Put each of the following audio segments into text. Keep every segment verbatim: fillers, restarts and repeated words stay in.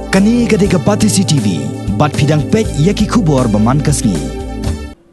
Kane ka dei ka Batesi T V, bad phi dang peit ïa ki khubor ba man ka sngi.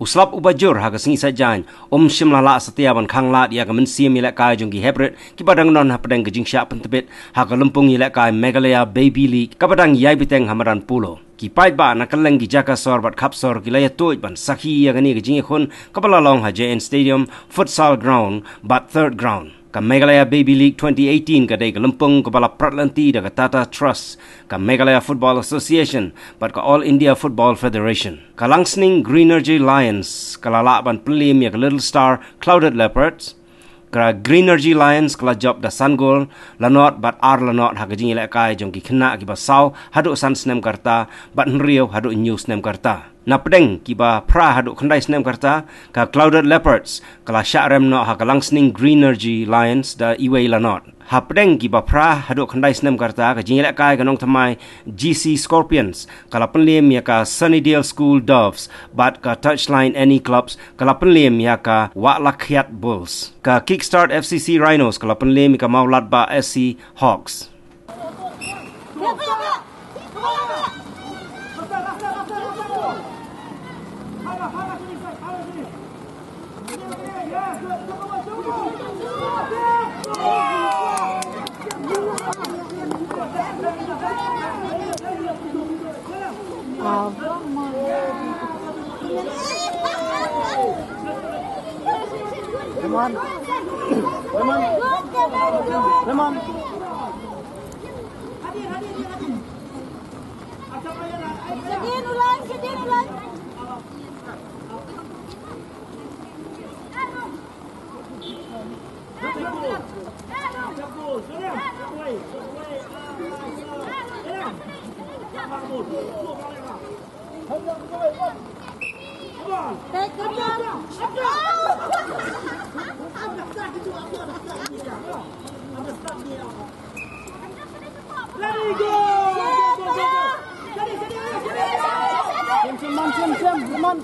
U slap uba jur ha ka sngi Saitjaiñ, um shym la lah satia ban khanglad ïa ka mynsiem ïalehkai jong ki heprit, kiba dang don hapdeng ka jingshah pyntbit ha ka lympung ïalehkai Meghalaya Baby League, kaba dang ïai bteng ha madan Polo. Ki paidbah na kylleng ki jaka sor bad khap sor ki la ïatuid ban sakhi ïa kane ka jingïakhun, kaba la long ha J N Stadium, Futsal Ground bad Third Ground. Ka Meghalaya Baby League twenty eighteen ka dei ka lympung kaba la prat lynti da ka Tata Trust, ka Meghalaya Football Association bad ka All India Football Federation. Ka Langsning Greenergy Lions ka la lah ban pynliem ïa ka Little Star Clouded Leopards. Ka Greenergy Lions ka la jop da san gol la nod bad ar la nod ha ka jingïalehkai jong ki khynnah kiba saw haduh san snem ka rta bad hynriew haduh hynñiew snem ka rta. Na pdeng kiba phra haduh khyndai snem ka rta, ka Clouded Leopards ka la shah rem noh ha ka Langsning Greenergy Lions da iwei la nod. Ha pdeng kiba phra haduh khyndai snem ka rta, ka jingïalehkai ka nongthymmai G C Scorpions ka la pynliem ïa ka Sunnydale School Doves, bad ka Touchline Any Clubs ka la pynliem ïa ka Wah Lakhiat Bulls. Ka Kickstart F C C Rhinos ka la pynliem ïa ka Mawlatba S C Hawks. Come on. Come on. Come on. Sedin ulang, sedin ulang. Ready, go! Go, go, go, go! Steady, steady, steady, steady! Sim, sim, man, sim, sim, man.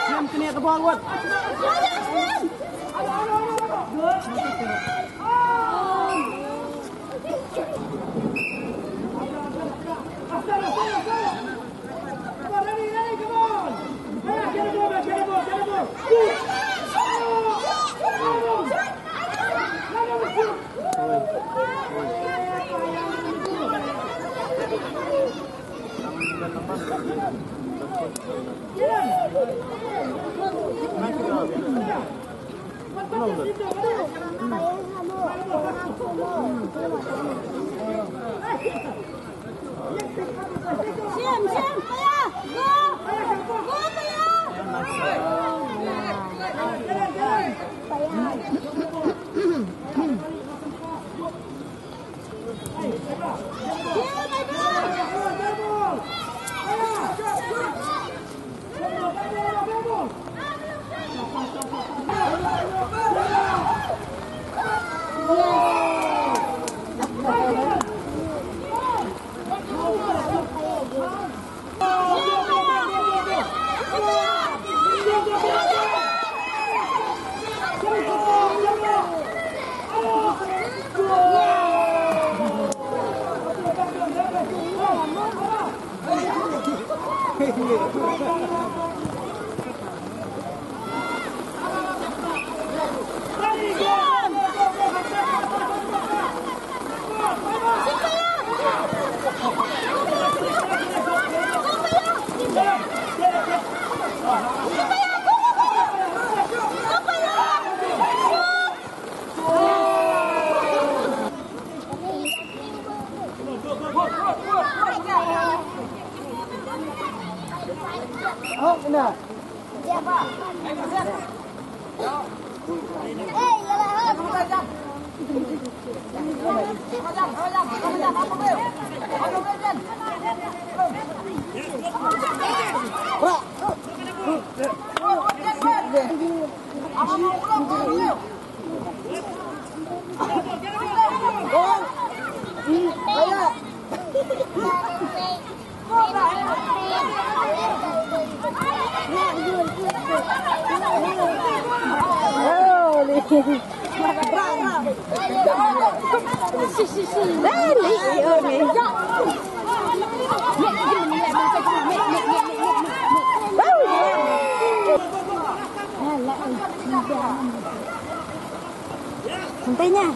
Sim, kena ke bawah, Wat. Santai nya.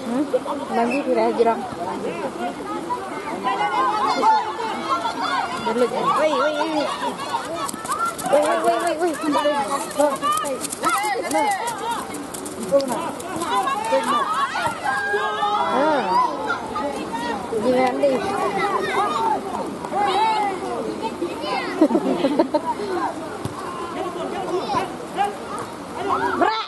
Hmm? Lanjut, udah, Jirang. Woi, woi, woi. Woi, woi, woi, woi, woi. Ah. Giliran dia. Brak.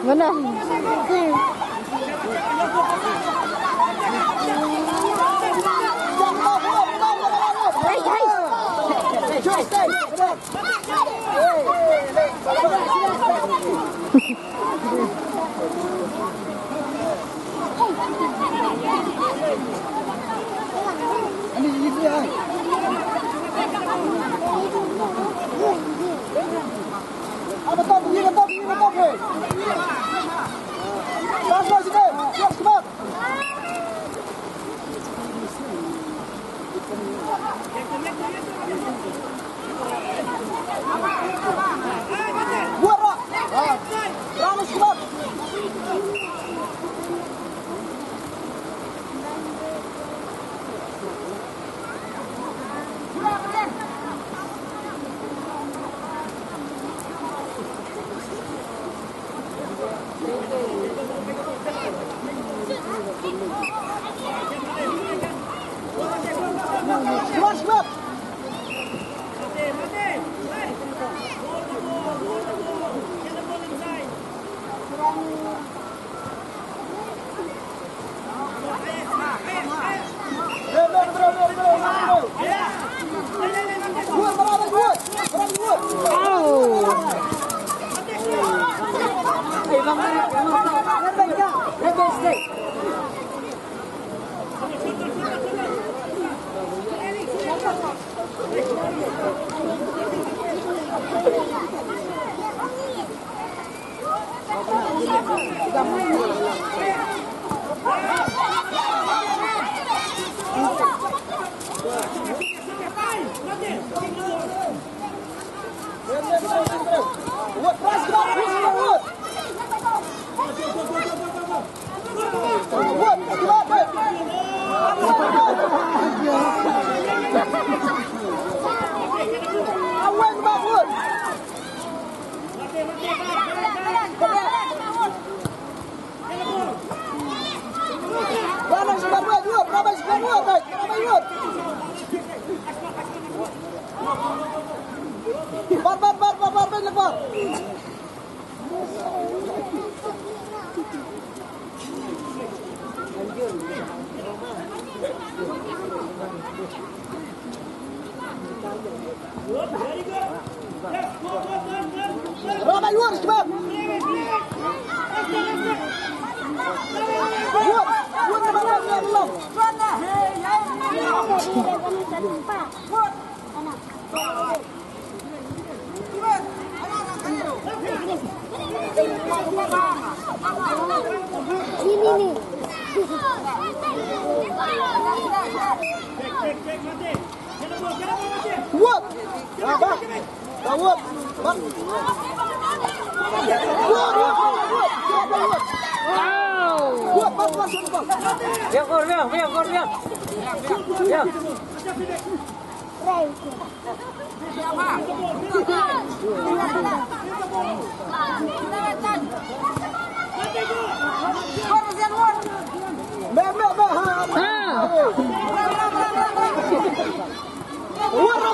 Mana? Hai, hai.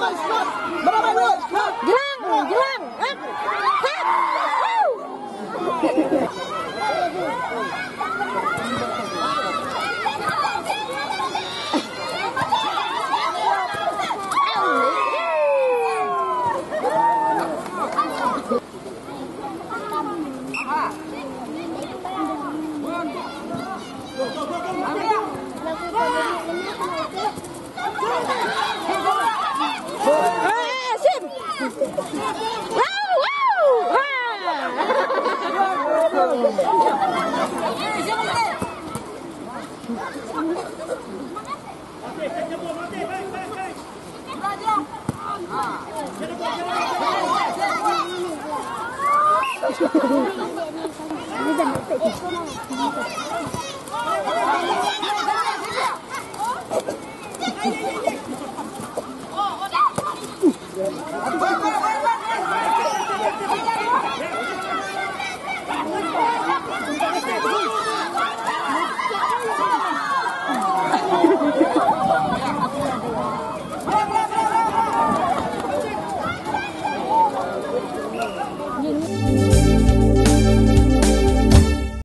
Jlang, jlang.